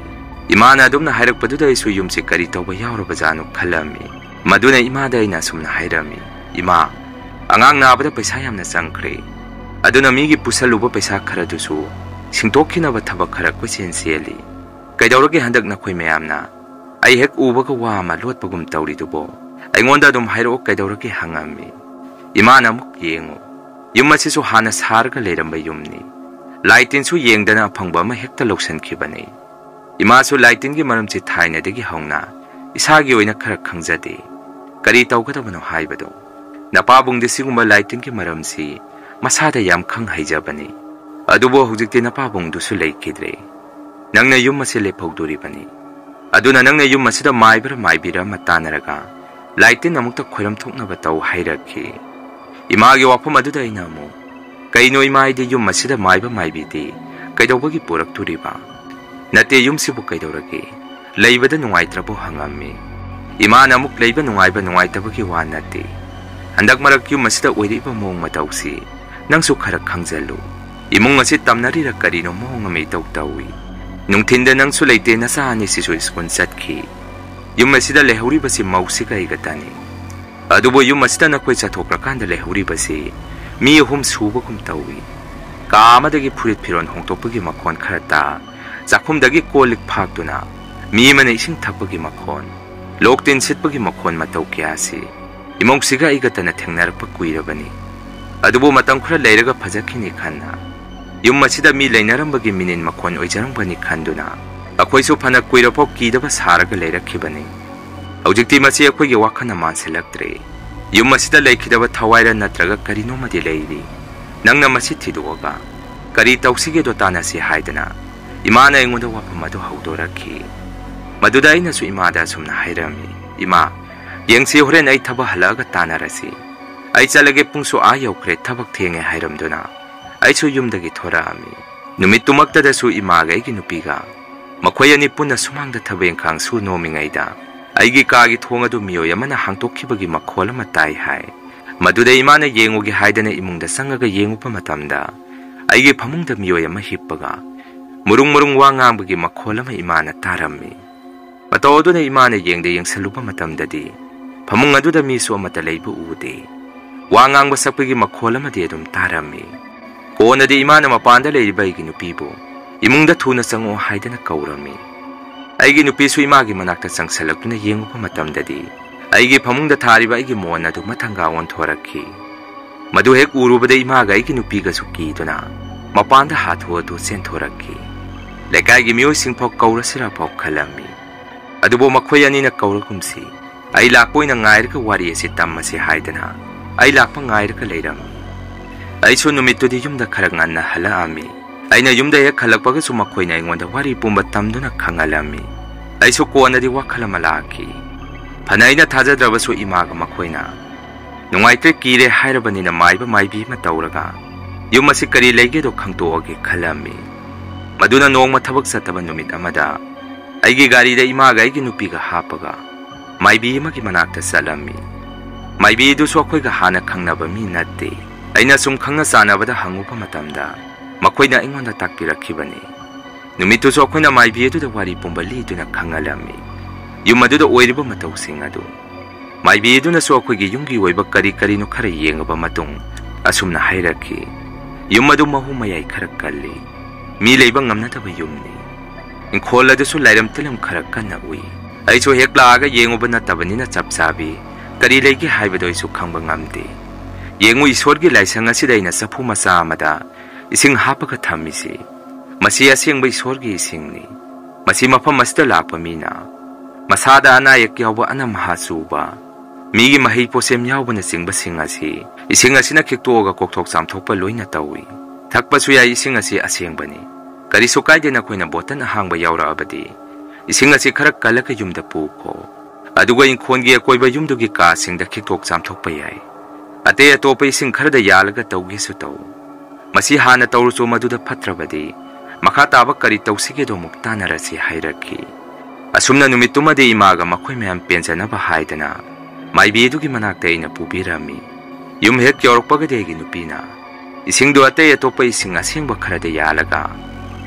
ꯏꯃꯥꯅ ꯑꯗꯨꯝꯅ ꯍꯥꯏꯔꯛꯄꯗꯨꯗ ꯑꯩꯁꯨ ꯌꯨꯝꯁꯤ ꯀꯔꯤ ꯇꯧꯕ ꯌꯥꯎꯔꯕꯖꯥꯠꯅꯣ ꯈꯜꯂꯝꯃꯤ꯫ ꯃꯗꯨꯅ ꯏꯃꯥꯗ ꯑꯩꯅ ꯑꯁꯨꯝꯅ ꯍꯥꯏꯔꯝꯃꯤ, "ꯏꯃꯥ, ꯑꯉꯥꯡ ꯅꯥꯕꯗ ꯄꯩꯁꯥ ꯌꯥꯝꯅ ꯆꯪꯈ꯭ꯔꯦ꯫ ꯑꯗꯨꯅ ꯃꯤꯒꯤ ꯄꯨꯁꯜꯂꯨꯕ ꯄꯩꯁꯥ ꯈꯔꯗꯨꯁꯨ ꯁꯤꯡꯗꯣꯛꯈꯤꯅꯕ ꯊꯕꯛ ꯈꯔ ꯀꯣꯏꯆꯦꯟ ꯆꯦꯜꯂꯤ꯫ ꯀꯩꯗꯧꯔꯒꯦ ꯍꯟꯗꯛ ꯅꯈꯣꯏ ꯃꯌꯥꯝꯅ ꯑꯩ ꯍꯦꯛ ꯎꯕꯒ ꯋꯥ ꯑꯃ ꯂꯣꯠꯄꯒꯨꯝ ꯇꯧꯔꯤꯗꯨꯕꯣ? ꯑꯩꯉꯣꯟꯗ ꯑꯗꯨꯝ ꯍꯥꯏꯔꯛꯑꯣ ꯀꯩꯗꯧꯔꯒꯦ?" ꯍꯪꯉꯝꯃꯤ꯫ ꯏꯃꯥꯅ ꯑꯃꯨꯛ ꯌꯦꯡꯉꯨ, ꯌꯨꯝ ꯑꯁꯤꯁꯨ ꯍꯥꯟꯅ ꯁꯥꯔꯒ ꯂꯩꯔꯝꯕ ꯌꯨꯝꯅꯤ꯫ ꯂꯥꯏ ꯇꯤꯟꯁꯨ ꯌꯦꯡꯗꯅ ꯑꯐꯪꯕ ꯑꯃ ꯍꯦꯛꯇ ꯂꯧꯁꯤꯟꯈꯤꯕꯅꯤ꯫ ꯏꯃꯥꯁꯨ ꯂꯥꯏ ꯇꯤꯟꯒꯤ ꯃꯔꯝꯁꯤ ꯊꯥꯏꯅꯗꯒꯤ ꯍꯧꯅ ꯏꯁꯥꯒꯤ ꯑꯣꯏꯅ ꯈꯔ ꯈꯪꯖꯗꯦ꯫ ꯀꯔꯤ ꯇꯧꯒꯗꯕꯅꯣ ꯍꯥꯏꯕꯗꯣ? ꯅꯄꯥꯕꯨꯡꯗꯤ ꯁꯤꯒꯨꯝꯕ ꯂꯥꯏ ꯇꯤꯟꯒꯤ ꯃꯔꯝꯁꯤ ꯃꯁꯥꯗ ꯌꯥꯝ ꯈꯪ ꯍꯩꯖꯕꯅꯤ꯫ ꯑꯗꯨꯕꯨ ꯍꯧꯖꯤꯛꯇꯤ ꯅꯄꯥꯕꯨꯡꯗꯨꯁꯨ ꯂꯩꯈꯤꯗ꯭ꯔꯦ꯫ ꯅꯪꯅ ꯌꯨꯝ ꯑꯁꯤ ꯂꯦꯞꯍꯧꯗꯣꯔꯤꯕꯅꯤ꯫ ꯑꯗꯨꯅ ꯅꯪꯅ ꯌꯨꯝ ꯑꯁꯤꯗ ꯃꯥꯏꯕ꯭ꯔꯥ ꯃꯥꯏꯕꯤꯔꯥ ꯑꯃ ꯇꯥꯟꯅꯔꯒ ꯂꯥꯏ ꯇꯤꯟ ꯑꯃꯨꯛꯇ ꯈꯣꯏꯔꯝ ꯊꯣꯛꯅꯕ ꯇꯧ ꯍꯥꯏꯔꯛꯈꯤ꯫ ꯏꯃꯥꯒꯤ ꯋꯥꯐꯝ ꯑꯗꯨꯗ ꯑꯩꯅ ꯑꯃꯨꯛ, "ꯀꯩꯅꯣ ꯏꯃꯥ, ꯑꯩꯗꯤ ꯌꯨꯝ ꯑꯁꯤꯗ ꯃꯥꯏꯕ ꯃꯥꯏꯕꯤꯗꯤ ꯀꯩꯗꯧꯕꯒꯤ ꯄꯨꯔꯛꯇꯣꯔꯤꯕ? ꯅꯠꯇꯦ, ꯌꯨꯝꯁꯤꯕꯨ ꯀꯩꯗꯧꯔꯒꯦ? ꯂꯩꯕꯗ ꯅꯨꯡꯉꯥꯏꯇ꯭ꯔꯕꯣ?" ꯍꯪꯉꯝꯃꯤ꯫ ꯏꯃꯥꯅ ꯑꯃꯨꯛ, "ꯂꯩꯕ ꯅꯨꯡꯉꯥꯏꯕ ꯅꯨꯡꯉꯥꯏꯇꯕꯒꯤ ꯋꯥ ꯅꯠꯇꯦ꯫ ꯍꯟꯗꯛ ꯃꯔꯛ ꯌꯨꯝ ꯑꯁꯤꯗ ꯑꯣꯏꯔꯛꯏꯕ ꯃꯑꯣꯡ ꯃꯇꯧꯁꯤ ꯅꯪꯁꯨ ꯈꯔ ꯈꯪꯖꯜꯂꯨ꯫ ꯏꯃꯨꯡ ꯑꯁꯤ ꯇꯝꯅꯔꯤꯔ ꯀꯔꯤꯅꯣ ꯃꯑꯣꯡ ꯑꯃ ꯏꯇꯧ ꯇꯧꯏ꯫ ꯅꯨꯡꯊꯤꯟꯗ ꯅꯪꯁꯨ ꯂꯩꯇꯦ, ꯅꯆꯥ ꯑꯅꯤꯁꯤꯁꯨ ꯁ꯭ꯀꯨꯜ ꯆꯠꯈꯤ꯫ ꯌꯨꯝ ꯑꯁꯤꯗ ꯂꯩꯍꯧꯔꯤꯕꯁꯤ ꯃꯧꯁꯤꯒ ꯑꯩꯒꯇꯅꯤ꯫ ꯑꯗꯨꯕꯨ ꯌꯨꯝ ꯑꯁꯤꯗ ꯅꯈꯣꯏ ꯆꯠꯊꯣꯛꯈ꯭ꯔꯀꯥꯟꯗ ꯂꯩꯍꯧꯔꯤꯕꯁꯤ ꯃꯤ ꯑꯍꯨꯝ ꯁꯨꯕꯒꯨꯝ ꯇꯧꯏ꯫ ꯀꯥ ꯑꯃꯗꯒꯤ ꯐꯨꯔꯤꯠ ꯐꯤꯔꯣꯜ ꯍꯣꯡꯗꯣꯛꯄꯒꯤ ꯃꯈꯣꯟ ꯈꯔ ꯇꯥ, ꯆꯥꯛꯈꯨꯝꯗꯒꯤ ꯀꯣꯜ ꯂꯤꯛ ꯐꯥꯛꯇꯨꯅ ꯃꯤ ꯑꯃꯅ ꯏꯁꯤꯡ ꯊꯛꯄꯒꯤ ꯃꯈꯣꯟ, ꯂꯣꯛ ꯇꯤꯟ ꯁꯤꯠꯄꯒꯤ ꯃꯈꯣꯟ ꯃꯇꯧ ꯀꯌꯥꯁꯤ ꯏꯃꯧꯁꯤꯒ ꯑꯩꯒꯇꯅ ꯊꯦꯡꯅꯔꯛꯄ ꯀꯨꯏꯔꯕꯅꯤ꯫ ꯑꯗꯨꯕꯨ ꯃꯇꯝ ꯈꯔ ꯂꯩꯔꯒ ꯐꯖꯈꯤꯅꯤ ꯈꯟꯅ, ꯌꯨꯝ ꯑꯁꯤꯗ ꯃꯤ ꯂꯩꯅꯔꯝꯕꯒꯤ ꯃꯤꯅꯤꯟ ꯃꯈꯣꯟ ꯑꯣꯏꯖꯔꯝꯒꯅꯤ ꯈꯟꯗꯨꯅ, ꯑꯩꯈꯣꯏꯁꯨ ꯐꯅ ꯀꯨꯏꯔꯐꯥꯎ ꯀꯤꯗꯕ ꯁꯥꯔꯒ ꯂꯩꯔꯛꯈꯤꯕꯅꯤ꯫ ꯍꯧꯖꯤꯛꯇꯤ ꯃꯁꯤ ꯑꯩꯈꯣꯏꯒꯤ ꯋꯥꯈꯜꯅ ꯃꯥꯟꯁꯤꯜꯂꯛꯇ꯭ꯔꯦ꯫ ꯌꯨꯝ ꯑꯁꯤꯗ ꯂꯩꯈꯤꯗꯕ ꯊꯋꯥꯏꯔ ꯅꯠꯇ꯭ꯔꯒ ꯀꯔꯤꯅꯣꯃꯗꯤ ꯂꯩꯔꯤ꯫ ꯅꯪꯅ ꯃꯁꯤ ꯊꯤꯗꯣꯛꯑꯒ ꯀꯔꯤ ꯇꯧꯁꯤꯒꯦꯗꯣ ꯇꯥꯟꯅꯁꯤ ꯍꯥꯏꯗꯅ ꯏꯃꯥꯅ ꯑꯩꯉꯣꯟꯗ ꯋꯥꯐꯝ ꯑꯗꯨ ꯍꯧꯗꯣꯔꯛꯈꯤ꯫ ꯃꯗꯨꯗ ꯑꯩꯅꯁꯨ ꯏꯃꯥꯗ ꯑꯁꯨꯝꯅ ꯍꯥꯏꯔꯝꯃꯤ, "ꯏꯃꯥ, ꯌꯦꯡꯁꯤ, ꯍꯣꯔꯦꯟ ꯑꯩ ꯊꯕꯛ ꯍꯜꯂꯛꯑꯒ ꯇꯥꯟꯅꯔꯁꯤ꯫ ꯑꯩ ꯆꯠꯂꯒꯦ, ꯄꯨꯡꯁꯨ ꯑꯥ ꯌꯧꯈ꯭ꯔꯦ, ꯊꯕꯛ ꯊꯦꯡꯉꯦ" ꯍꯥꯏꯔꯝꯗꯨꯅ ꯑꯩꯁꯨ ꯌꯨꯝꯗꯒꯤ ꯊꯣꯔꯛꯑꯝꯃꯤ꯫ ꯅꯨꯃꯤꯠꯇꯨꯃꯛꯇꯗꯁꯨ ꯏꯃꯥꯒ ꯑꯩꯒꯤ ꯅꯨꯄꯤꯒ ꯃꯈꯣꯏ ꯑꯅꯤ ꯄꯨꯟꯅ ꯁꯨꯃꯥꯡꯗ ꯊꯕꯛ ꯏꯪꯈꯥꯡ ꯁꯨ ꯅꯣꯝꯃꯤꯉꯩꯗ ꯑꯩꯒꯤ ꯀꯥꯒꯤ ꯊꯣꯡ ꯑꯗꯨ ꯃꯤꯑꯣꯏ ꯑꯃꯅ ꯍꯥꯡꯇꯣꯛꯈꯤꯕꯒꯤ ꯃꯈꯣꯜ ꯑꯃ ꯇꯥꯏ ꯍꯥꯏ꯫ ꯃꯗꯨꯗ ꯏꯃꯥꯅ ꯌꯦꯡꯉꯨꯒꯦ ꯍꯥꯏꯗꯅ ꯏꯃꯨꯡꯗ ꯆꯪꯉꯒ ꯌꯦꯡꯉꯨꯕ ꯃꯇꯝꯗ ꯑꯩꯒꯤ ꯐꯃꯨꯡꯗ ꯃꯤꯑꯣꯏ ꯑꯃ ꯍꯤꯞꯄꯒ ꯃꯔꯨꯡ ꯃꯔꯨꯡ ꯋꯥ ꯉꯥꯡꯕꯒꯤ ꯃꯈꯣꯜ ꯑꯃ ꯏꯃꯥꯅ ꯇꯥꯔꯝꯃꯤ꯫ ꯃꯇꯧ ꯑꯗꯨꯅ ꯏꯃꯥꯅ ꯌꯦꯡꯗ ꯌꯦꯡꯁꯜꯂꯨꯕ ꯃꯇꯝꯗꯗꯤ ꯐꯃꯨꯡ ꯑꯗꯨꯗ ꯃꯤꯁꯨ ꯑꯃꯠꯇ ꯂꯩꯕ ꯎꯗꯦ꯫ ꯋꯥ ꯉꯥꯡꯕ ꯁꯛꯄꯒꯤ ꯃꯈꯣꯜ ꯑꯃꯗꯤ ꯑꯗꯨꯝ ꯇꯥꯔꯝꯃꯤ꯫ ꯀꯣꯟꯅꯗꯤ ꯏꯃꯥꯅ ꯃꯄꯥꯟꯗ ꯂꯩꯔꯤꯕ ꯑꯩꯒꯤ ꯅꯨꯄꯤꯕꯨ ꯏꯃꯨꯡꯗ ꯊꯨꯅ ꯆꯪꯉꯛꯑꯣ ꯍꯥꯏꯗꯅ ꯀꯧꯔꯝꯃꯤ꯫ ꯑꯩꯒꯤ ꯅꯨꯄꯤꯁꯨ ꯏꯃꯥꯒꯤ ꯃꯅꯥꯛꯇ ꯆꯪꯁꯜꯂꯛꯇꯨꯅ ꯌꯦꯡꯉꯨꯕ ꯃꯇꯝꯗꯗꯤ ꯑꯩꯒꯤ ꯐꯃꯨꯡꯗ ꯊꯥꯔꯤꯕ ꯑꯩꯒꯤ ꯃꯣꯟ ꯑꯗꯨ ꯃꯊꯪꯒꯥ ꯑꯣꯟꯊꯣꯔꯛꯈꯤ꯫ ꯃꯗꯨ ꯍꯦꯛ ꯎꯔꯨꯕꯗ ꯏꯃꯥꯒ ꯑꯩꯒꯤ ꯅꯨꯄꯤꯒꯁꯨ ꯀꯤꯗꯨꯅ ꯃꯄꯥꯟꯗ ꯍꯥꯊꯨ ꯍꯥꯊꯨ ꯆꯦꯟꯊꯣꯔꯛꯈꯤ꯫ ꯂꯩꯀꯥꯏꯒꯤ ꯃꯤꯑꯣꯏꯁꯤꯡ ꯐꯥꯎ ꯀꯧꯔꯁꯤꯔ ꯐꯥꯎ ꯈꯜꯂꯝꯃꯤ꯫ ꯑꯗꯨꯕꯨ ꯃꯈꯣꯏ ꯑꯅꯤꯅ ꯀꯧꯔꯒꯨꯝꯁꯤ, ꯑꯩ ꯂꯥꯛꯄ ꯑꯣꯏꯅ ꯉꯥꯏꯔꯒ ꯋꯥꯔꯤ ꯑꯁꯤ ꯇꯝꯃꯁꯤ ꯍꯥꯏꯗꯅ ꯑꯩ ꯂꯥꯛꯄ ꯉꯥꯏꯔꯒ ꯂꯩꯔꯝꯃꯤ꯫ ꯑꯩꯁꯨ ꯅꯨꯃꯤꯠꯇꯨꯗꯤ ꯌꯨꯝꯗ ꯈꯔ ꯉꯟꯅ ꯍꯜꯂꯛꯑꯝꯃꯤ꯫ ꯑꯩꯅ ꯌꯨꯝꯗ ꯍꯦꯛ ꯍꯜꯂꯛꯄꯒꯁꯨ ꯃꯈꯣꯏꯅ ꯑꯩꯉꯣꯟꯗ ꯋꯥꯔꯤ ꯄꯨꯝꯕ ꯇꯝꯗꯨꯅ ꯈꯪꯍꯜꯂꯝꯃꯤ꯫ ꯑꯩꯁꯨ ꯀꯣꯟꯅꯗꯤ ꯋꯥꯈꯜ ꯑꯃ ꯂꯥꯛꯈꯤ꯫ ꯐꯅ ꯑꯩꯅ ꯊꯥꯖꯗ꯭ꯔꯕꯁꯨ ꯏꯃꯥꯒ ꯃꯈꯣꯏꯅ ꯅꯨꯡꯉꯥꯏꯇ꯭ꯔꯦ, ꯀꯤꯔꯦ ꯍꯥꯏꯔꯕꯅꯤꯅ ꯃꯥꯏꯕ ꯃꯥꯏꯕꯤ ꯑꯃ ꯇꯧꯔꯒ ꯌꯨꯝ ꯑꯁꯤ ꯀꯔꯤ ꯂꯩꯒꯦꯗꯣ ꯈꯪꯗꯣꯛꯑꯒꯦ ꯈꯜꯂꯝꯃꯤ꯫ ꯃꯗꯨꯅ ꯅꯣꯡꯃ ꯊꯕꯛ ꯆꯠꯇꯕ ꯅꯨꯃꯤꯠ ꯑꯃꯗ ꯑꯩꯒꯤ ꯒꯥꯔꯤꯗ ꯏꯃꯥꯒ ꯑꯩꯒꯤ ꯅꯨꯄꯤꯒ ꯍꯥꯞꯄꯒ ꯃꯥꯏꯕꯤ ꯑꯃꯒꯤ ꯃꯅꯥꯛꯇ ꯆꯠꯂꯝꯃꯤ꯫ ꯃꯥꯏꯕꯤ ꯑꯗꯨꯁꯨ ꯑꯩꯈꯣꯏꯒ ꯍꯥꯟꯅ ꯈꯪꯅꯕ ꯃꯤ ꯅꯠꯇꯦ꯫ ꯑꯩꯅ ꯁꯨꯝ ꯈꯪꯅ ꯆꯥꯟꯅꯕꯗ ꯍꯪꯉꯨꯕ ꯃꯇꯝꯗ ꯃꯈꯣꯏꯅ ꯑꯩꯉꯣꯟꯗ ꯇꯥꯛꯄꯤꯔꯛꯈꯤꯕꯅꯤ꯫ ꯅꯨꯃꯤꯠꯇꯨꯁꯨ ꯑꯩꯈꯣꯏꯅ ꯃꯥꯏꯕꯤ ꯑꯗꯨꯗ ꯋꯥꯔꯤ ꯄꯨꯝꯕ ꯂꯤꯗꯨꯅ ꯈꯪꯍꯜꯂꯝꯃꯤ꯫ ꯌꯨꯝ ꯑꯗꯨꯗ ꯑꯣꯏꯔꯤꯕ ꯃꯇꯧꯁꯤꯡ ꯑꯗꯨ ꯃꯥꯏꯕꯤ ꯑꯗꯨꯅꯁꯨ ꯑꯩꯈꯣꯏꯒꯤ ꯌꯨꯝꯒꯤ ꯑꯣꯏꯕ ꯀꯔꯤ ꯀꯔꯤꯅꯣ ꯈꯔ ꯌꯦꯡꯉꯕ ꯃꯇꯨꯡ ꯑꯁꯨꯝꯅ ꯍꯥꯏꯔꯛꯈꯤ, ꯌꯨꯝ ꯑꯗꯨ ꯃꯍꯨ ꯃꯌꯥꯏ ꯈꯔ ꯀꯜꯂꯤ꯫ ꯃꯤ ꯂꯩꯕ ꯉꯝꯅꯗꯕ ꯌꯨꯝꯅꯤ꯫ ꯏꯪꯈꯣꯜ ꯑꯗꯨꯁꯨ ꯂꯥꯏꯔꯝ ꯇꯤꯜꯂꯝ ꯈꯔ ꯀꯟꯅ ꯎꯏ꯫ ꯑꯩꯁꯨ ꯍꯦꯛ ꯂꯥꯛꯑꯒ ꯌꯦꯡꯉꯨꯕ ꯅꯠꯇꯕꯅꯤꯅ ꯆꯞ ꯆꯥꯕꯤ ꯀꯔꯤ ꯂꯩꯒꯦ ꯍꯥꯏꯕꯗꯣ ꯑꯩꯁꯨ ꯈꯪꯕ ꯉꯝꯗꯦ꯫ ꯌꯦꯡꯉꯨ, ꯏꯁꯣꯔꯒꯤ ꯂꯥꯏꯁꯪ ꯑꯁꯤꯗ ꯑꯩꯅ ꯆꯐꯨ ꯃꯆꯥ ꯑꯃꯗ ꯏꯁꯤꯡ ꯍꯥꯞꯄꯒ ꯊꯝꯃꯤꯁꯤ꯫ ꯃꯁꯤ ꯑꯁꯦꯡꯕ ꯏꯁꯣꯔꯒꯤ ꯏꯁꯤꯡꯅꯤ꯫ ꯃꯁꯤ ꯃꯐꯝ ꯑꯁꯤꯗ ꯂꯥꯛꯄ ꯃꯤꯅ ꯃꯁꯥꯗ ꯑꯅꯥ ꯑꯌꯦꯛ ꯌꯥꯎꯕ, ꯑꯅꯝ ꯑꯍꯥ ꯆꯨꯕ, ꯃꯤꯒꯤ ꯃꯍꯩ ꯄꯣꯠꯁꯦꯝ ꯌꯥꯎꯕꯅꯆꯤꯡꯕꯁꯤꯡ ꯑꯁꯤ ꯏꯁꯤꯡ ꯑꯁꯤꯅ ꯈꯤꯛꯇꯣꯛꯑꯒ ꯀꯣꯛꯊꯣꯛ ꯆꯥꯝꯊꯣꯛꯄ ꯂꯣꯏꯅ ꯇꯧꯏ꯫ ꯊꯛꯄꯁꯨ ꯌꯥꯏ, ꯏꯁꯤꯡ ꯑꯁꯤ ꯑꯁꯦꯡꯕꯅꯤ꯫ ꯀꯔꯤꯁꯨ ꯀꯥꯏꯗꯦ, ꯅꯈꯣꯏꯅ ꯕꯣꯇꯜ ꯑꯍꯥꯡꯕ ꯌꯥꯎꯔꯛꯑꯕꯗꯤ ꯏꯁꯤꯡ ꯑꯁꯤ ꯈꯔ ꯀꯜꯂꯒ ꯌꯨꯝꯗ ꯄꯨꯈꯣ꯫ ꯑꯗꯨꯒ ꯏꯪꯈꯣꯜꯒꯤ ꯑꯀꯣꯏꯕ ꯌꯨꯝꯗꯨꯒꯤ ꯀꯥꯁꯤꯡꯗ ꯈꯤꯛꯇꯣꯛ ꯆꯥꯝꯊꯣꯛꯄ ꯌꯥꯏ꯫ ꯑꯇꯩ ꯑꯇꯣꯞꯄ ꯏꯁꯤꯡ ꯈꯔꯗ ꯌꯥꯜꯂꯒ ꯇꯧꯒꯦꯁꯨ ꯇꯧ꯫ ꯃꯁꯤ ꯍꯥꯟꯅ ꯇꯧꯔꯁꯨ, ꯃꯗꯨꯗ ꯐꯠꯇ꯭ꯔꯕꯗꯤ ꯃꯈꯥ ꯇꯥꯕ ꯀꯔꯤ ꯇꯧꯁꯤꯒꯦꯗꯣ ꯑꯃꯨꯛ ꯇꯥꯟꯅꯔꯁꯤ ꯍꯥꯏꯔꯛꯈꯤ꯫ ꯑꯁꯨꯝꯅ ꯅꯨꯃꯤꯠꯇꯨꯃꯗꯤ ꯏꯃꯥꯒ ꯃꯈꯣꯏ ꯃꯌꯥꯝ ꯄꯦꯟꯖꯅꯕ ꯍꯥꯏꯗꯅ ꯃꯥꯏꯕꯤ ꯑꯗꯨꯒꯤ ꯃꯅꯥꯛꯇ ꯑꯩꯅ ꯄꯨꯕꯤꯔꯝꯃꯤ꯫ ꯌꯨꯝ ꯍꯦꯛ ꯌꯧꯔꯛꯄꯒꯗꯤ ꯑꯩꯒꯤ ꯅꯨꯄꯤꯅ ꯏꯁꯤꯡꯗꯨ ꯑꯇꯩ ꯑꯇꯣꯞꯄ ꯏꯁꯤꯡ ꯑꯁꯦꯡꯕ ꯈꯔꯗ ꯌꯥꯜꯂꯒ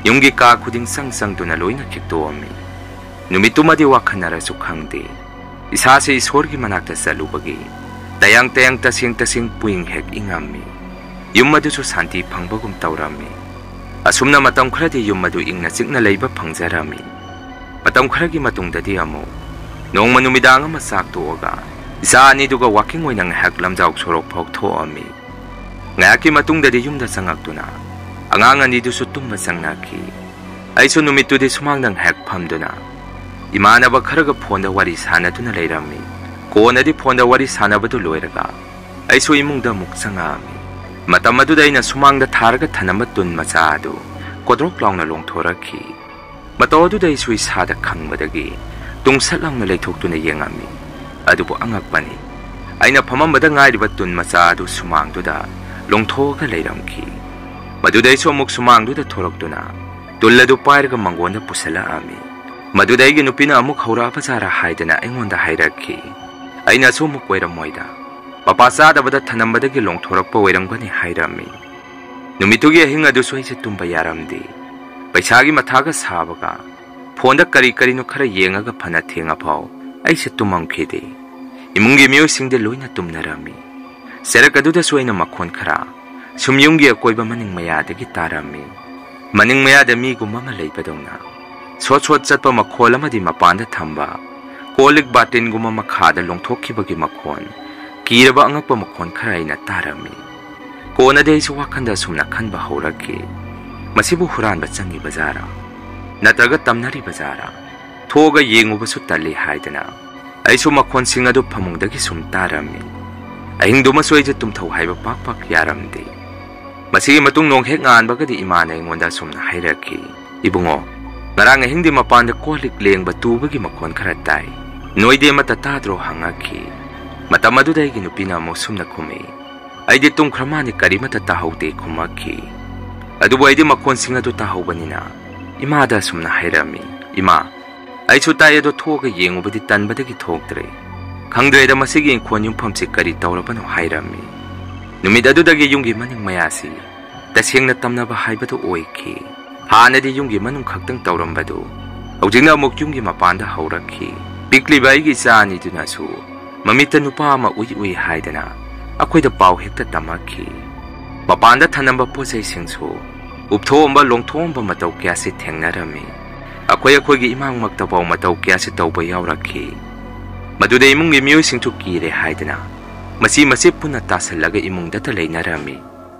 ꯌꯨꯝꯒꯤ ꯀꯥ ꯈꯨꯗꯤꯡ ꯆꯪ ꯆꯪꯗꯨꯅ ꯂꯣꯏꯅ ꯈꯤꯛꯇꯣꯛꯑꯝꯃꯤ꯫ ꯅꯨꯃꯤꯠꯇꯨꯃꯗꯤ ꯋꯥꯈꯟꯅꯔꯁꯨ ꯈꯪꯗꯦ꯫ ꯏꯁꯥꯁꯦ ꯏꯁꯣꯔꯒꯤ ꯃꯅꯥꯛꯇ ꯆꯠꯂꯨꯕꯒꯤ ꯇꯌꯥꯡ ꯇꯌꯥꯡ, ꯇꯁꯦꯡ ꯇꯁꯦꯡ ꯄꯨꯛꯅꯤꯡ ꯍꯦꯛ ꯏꯪꯉꯝꯃꯤ꯫ ꯌꯨꯝ ꯑꯗꯨꯁꯨ ꯁꯥꯟꯇꯤ ꯐꯪꯕꯒꯨꯝ ꯇꯧꯔꯝꯃꯤ꯫ ꯑꯁꯨꯝꯅ ꯃꯇꯝ ꯈꯔꯗꯤ ꯌꯨꯝ ꯑꯗꯨ ꯏꯪꯅ ꯆꯤꯛꯅ ꯂꯩꯕ ꯐꯪꯖꯔꯝꯃꯤ꯫ ꯃꯇꯝ ꯈꯔꯒꯤ ꯃꯇꯨꯡꯗꯗꯤ ꯑꯃꯨꯛ ꯅꯣꯡꯃ ꯅꯨꯃꯤꯗꯥꯡ ꯑꯃ ꯆꯥꯛ ꯇꯣꯛꯑꯒ ꯏꯆꯥ ꯑꯅꯤꯗꯨꯒ ꯋꯥꯀꯤꯡ ꯑꯣꯏꯅ ꯉꯥꯏꯍꯥꯛ ꯂꯝꯖꯥꯎ ꯁꯣꯔꯣꯛ ꯐꯥꯎ ꯊꯣꯛꯑꯝꯃꯤ꯫ ꯉꯥꯏꯍꯥꯛꯀꯤ ꯃꯇꯨꯡꯗꯗꯤ ꯌꯨꯝꯗ ꯆꯪꯉꯛꯇꯨꯅ ꯑꯉꯥꯡ ꯑꯅꯤꯗꯨꯁꯨ ꯇꯨꯝꯕ ꯆꯪꯅꯈꯤ꯫ ꯑꯩꯁꯨ ꯅꯨꯃꯤꯠꯇꯨꯗꯤ ꯁꯨꯃꯥꯡꯗ ꯉꯥꯏꯍꯥꯛ ꯐꯝꯗꯨꯅ ꯏꯃꯥꯟꯅꯕ ꯈꯔꯒ ꯐꯣꯟꯗ ꯋꯥꯔꯤ ꯁꯥꯟꯅꯗꯨꯅ ꯂꯩꯔꯝꯃꯤ꯫ ꯀꯣꯟꯅꯗꯤ ꯐꯣꯟꯗ ꯋꯥꯔꯤ ꯁꯥꯟꯅꯕꯗꯨ ꯂꯣꯏꯔꯒ ꯑꯩꯁꯨ ꯏꯃꯨꯡꯗ ꯑꯃꯨꯛ ꯆꯪꯉꯛꯑꯝꯃꯤ꯫ ꯃꯇꯝ ꯑꯗꯨꯗ ꯑꯩꯅ ꯁꯨꯃꯥꯡꯗ ꯊꯥꯔꯒ ꯊꯅꯝꯕ ꯇꯨꯟ ꯃꯆꯥ ꯑꯗꯨ ꯀꯣꯗ꯭ꯔꯣꯛ ꯂꯥꯎꯅ ꯂꯣꯡꯊꯣꯔꯛꯈꯤ꯫ ꯃꯇꯧ ꯑꯗꯨꯗ ꯑꯩꯁꯨ ꯏꯁꯥꯗ ꯈꯪꯕꯗꯒꯤ ꯇꯨꯡꯁꯠ ꯂꯥꯎꯅ ꯂꯩꯊꯣꯛꯇꯨꯅ ꯌꯦꯡꯉꯝꯃꯤ꯫ ꯑꯗꯨꯕꯨ ꯑꯉꯛꯄꯅꯤ, ꯑꯩꯅ ꯐꯝꯃꯝꯕꯗ ꯉꯥꯏꯔꯤꯕ ꯇꯨꯟ ꯃꯆꯥ ꯑꯗꯨ ꯁꯨꯃꯥꯡꯗꯨꯗ ꯂꯣꯡꯊꯣꯛꯑꯒ ꯂꯩꯔꯝꯈꯤ꯫ ꯃꯗꯨꯗ ꯑꯩꯁꯨ ꯑꯃꯨꯛ ꯁꯨꯃꯥꯡꯗꯨꯗ ꯊꯣꯔꯛꯇꯨꯅ ꯇꯨꯜ ꯑꯗꯨ ꯄꯥꯏꯔꯒ ꯃꯪꯒꯣꯟꯗ ꯄꯨꯁꯜꯂꯛꯑꯝꯃꯤ꯫ ꯃꯗꯨꯗ ꯑꯩꯒꯤ ꯅꯨꯄꯤꯅ ꯑꯃꯨꯛ ꯍꯧꯔꯛꯑꯕ ꯖꯥꯔꯥ ꯍꯥꯏꯗꯅ ꯑꯩꯉꯣꯟꯗ ꯍꯥꯏꯔꯛꯈꯤ꯫ ꯑꯩꯅꯁꯨ ꯑꯃꯨꯛ ꯑꯣꯏꯔꯝꯃꯣꯏꯗ, ꯃꯄꯥ ꯆꯥꯗꯕꯗ ꯊꯅꯝꯕꯗꯒꯤ ꯂꯣꯡꯊꯣꯔꯛꯄ ꯑꯣꯏꯔꯝꯒꯅꯤ ꯍꯥꯏꯔꯝꯃꯤ꯫ ꯅꯨꯃꯤꯠꯇꯨꯒꯤ ꯑꯍꯤꯡ ꯑꯗꯨꯁꯨ ꯑꯩꯁꯦ ꯇꯨꯝꯕ ꯌꯥꯔꯝꯗꯦ꯫ ꯄꯩꯁꯥꯒꯤ ꯃꯊꯥꯒ ꯁꯥꯕꯒ ꯐꯣꯟꯗ ꯀꯔꯤ ꯀꯔꯤꯅꯣ ꯈꯔ ꯌꯦꯡꯉꯒ ꯐꯅ ꯊꯦꯡꯉꯐꯥꯎ ꯑꯩꯁꯦ ꯇꯨꯝꯃꯝꯈꯤꯗꯦ꯫ ꯏꯃꯨꯡꯒꯤ ꯃꯤꯑꯣꯏꯁꯤꯡꯗꯤ ꯂꯣꯏꯅ ꯇꯨꯝꯅꯔꯝꯃꯤ꯫ ꯆꯔꯛ ꯑꯗꯨꯗꯁꯨ ꯑꯩꯅ ꯃꯈꯣꯟ ꯈꯔ ꯁꯨꯝ ꯌꯨꯝꯒꯤ ꯑꯀꯣꯏꯕ ꯃꯅꯤꯡ ꯃꯌꯥꯗꯒꯤ ꯇꯥꯔꯝꯃꯤ꯫ ꯃꯅꯤꯡ ꯃꯌꯥꯗ ꯃꯤꯒꯨꯝꯕ ꯑꯃ ꯂꯩꯕꯗꯧꯅ ꯁꯣꯠ ꯁꯣꯠ ꯆꯠꯄ ꯃꯈꯣꯜ ꯑꯃꯗꯤ ꯃꯄꯥꯟꯗ ꯊꯝꯕ ꯀꯣꯜ ꯂꯤꯛ ꯕꯥꯔꯇꯤꯟꯒꯨꯝꯕ ꯃꯈꯥꯗ ꯂꯣꯡꯊꯣꯛꯈꯤꯕꯒꯤ ꯃꯈꯣꯟ, ꯀꯤꯔꯕ ꯑꯉꯛꯄ ꯃꯈꯣꯟ ꯈꯔ ꯑꯩꯅ ꯇꯥꯔꯝꯃꯤ꯫ ꯀꯣꯟꯅꯗꯤ ꯑꯩꯁꯨ ꯋꯥꯈꯜꯗ ꯑꯁꯨꯝꯅ ꯈꯟꯕ ꯍꯧꯔꯛꯈꯤ, "ꯃꯁꯤꯕꯨ ꯍꯨꯔꯥꯟꯕ ꯆꯪꯉꯤꯕ ꯖꯥꯔꯥ? ꯅꯠꯇ꯭ꯔꯒ ꯇꯝꯅꯔꯤꯕ ꯖꯥꯔꯥ? ꯊꯣꯛꯑꯒ ꯌꯦꯡꯉꯨꯕꯁꯨ ꯇꯜꯂꯤ" ꯍꯥꯏꯗꯅ ꯑꯩꯁꯨ ꯃꯈꯣꯟꯁꯤꯡ ꯑꯗꯨ ꯐꯃꯨꯡꯗꯒꯤ ꯁꯨꯝ ꯇꯥꯔꯝꯃꯤ꯫ ꯑꯍꯤꯡꯗꯨꯃꯁꯨ ꯑꯩꯁꯦ ꯇꯨꯝꯊꯧ ꯍꯥꯏꯕ ꯄꯥꯛ ꯄꯥꯛ ꯌꯥꯔꯝꯗꯦ꯫ ꯃꯁꯤꯒꯤ ꯃꯇꯨꯡ ꯅꯣꯡ ꯍꯦꯛ ꯉꯥꯟꯕꯒꯗꯤ ꯏꯃꯥꯅ ꯑꯩꯉꯣꯟꯗ ꯑꯁꯨꯝꯅ ꯍꯥꯏꯔꯛꯈꯤ, "ꯏꯕꯨꯡꯉꯣ, ꯉꯔꯥꯡ ꯑꯍꯤꯡꯗꯤ ꯃꯄꯥꯟꯗ ꯀꯣꯜ ꯂꯤꯛ ꯂꯦꯡꯕ ꯇꯨꯕꯒꯤ ꯃꯈꯣꯟ ꯈꯔ ꯇꯥꯏ꯫ ꯅꯣꯏꯗꯤ ꯑꯃꯠꯇ ꯇꯥꯗ꯭ꯔꯣ?" ꯍꯪꯉꯛꯈꯤ꯫ ꯃꯇꯝ ꯑꯗꯨꯗ ꯑꯩꯒꯤ ꯅꯨꯄꯤꯅ ꯑꯃꯨꯛ ꯁꯨꯝꯅ ꯈꯨꯝꯃꯤ, "ꯑꯩꯗꯤ ꯇꯨꯝꯈ꯭ꯔ ꯃꯥꯅꯤ, ꯀꯔꯤꯃꯠꯇ ꯇꯥꯍꯧꯗꯦ" ꯈꯨꯝꯃꯛꯈꯤ꯫ ꯑꯗꯨꯕꯨ ꯑꯩꯗꯤ ꯃꯈꯣꯟꯁꯤꯡ ꯑꯗꯨ ꯇꯥꯍꯧꯕꯅꯤꯅ ꯏꯃꯥꯗ ꯑꯁꯨꯝꯅ ꯍꯥꯏꯔꯝꯃꯤ, "ꯏꯃꯥ, ꯑꯩꯁꯨ ꯇꯥꯏ, ꯑꯗꯣ ꯊꯣꯛꯑꯒ ꯌꯦꯡꯉꯨꯕꯗꯤ ꯇꯟꯕꯗꯒꯤ ꯊꯣꯛꯇ꯭ꯔꯦ꯫ ꯈꯪꯗ꯭ꯔꯦꯗ ꯃꯁꯤꯒꯤ ꯏꯪꯈꯣꯜ ꯌꯨꯝꯐꯝꯁꯤ ꯀꯔꯤ ꯇꯧꯔꯕꯅꯣ" ꯍꯥꯏꯔꯝꯃꯤ꯫ ꯅꯨꯃꯤꯠ ꯑꯗꯨꯗꯒꯤ ꯌꯨꯝꯒꯤ ꯃꯅꯤꯡ ꯃꯌꯥꯁꯤ ꯇꯁꯦꯡꯅ ꯇꯝꯅꯕ ꯍꯥꯏꯕꯗꯨ ꯑꯣꯏꯈꯤ꯫ ꯍꯥꯟꯅꯗꯤ ꯌꯨꯝꯒꯤ ꯃꯅꯨꯡ ꯈꯛꯇꯪ ꯇꯧꯔꯝꯕꯗꯨ ꯍꯧꯖꯤꯛꯅ ꯑꯃꯨꯛ ꯌꯨꯝꯒꯤ ꯃꯄꯥꯟꯗ ꯍꯧꯔꯛꯈꯤ꯫ ꯄꯤꯛꯂꯤꯕ ꯑꯩꯒꯤ ꯏꯆꯥ ꯑꯅꯤꯗꯨꯅꯁꯨ ꯃꯃꯤꯠꯇ ꯅꯨꯄꯥ ꯑꯃ ꯎꯏ ꯎꯏ ꯍꯥꯏꯗꯅ ꯑꯩꯈꯣꯏꯗ ꯄꯥꯎ ꯍꯦꯛꯇ ꯇꯝꯃꯛꯈꯤ꯫ ꯃꯄꯥꯟꯗ ꯊꯅꯝꯕ ꯄꯣꯠ ꯆꯩꯁꯤꯡꯁꯨ ꯎꯞꯊꯣꯛꯑꯝꯕ ꯂꯣꯡꯊꯣꯛꯑꯝꯕ ꯃꯇꯧ ꯀꯌꯥꯁꯤ ꯊꯦꯡꯅꯔꯝꯃꯤ꯫ ꯑꯩꯈꯣꯏ ꯑꯩꯈꯣꯏꯒꯤ ꯏꯃꯥꯡꯃꯛꯇꯐꯥꯎ ꯃꯇꯧ ꯀꯌꯥꯁꯤ ꯇꯧꯕ ꯌꯥꯎꯔꯛꯈꯤ꯫ ꯃꯗꯨꯗ ꯏꯃꯨꯡꯒꯤ ꯃꯤꯑꯣꯏꯁꯤꯡꯁꯨ ꯀꯤꯔꯦ ꯍꯥꯏꯗꯅ ꯃꯆꯤ ꯃꯆꯦ ꯄꯨꯟꯅ ꯇꯥꯁꯜꯂꯒ ꯏꯃꯨꯡꯗꯇ ꯂꯩꯅꯔꯝꯃꯤ꯫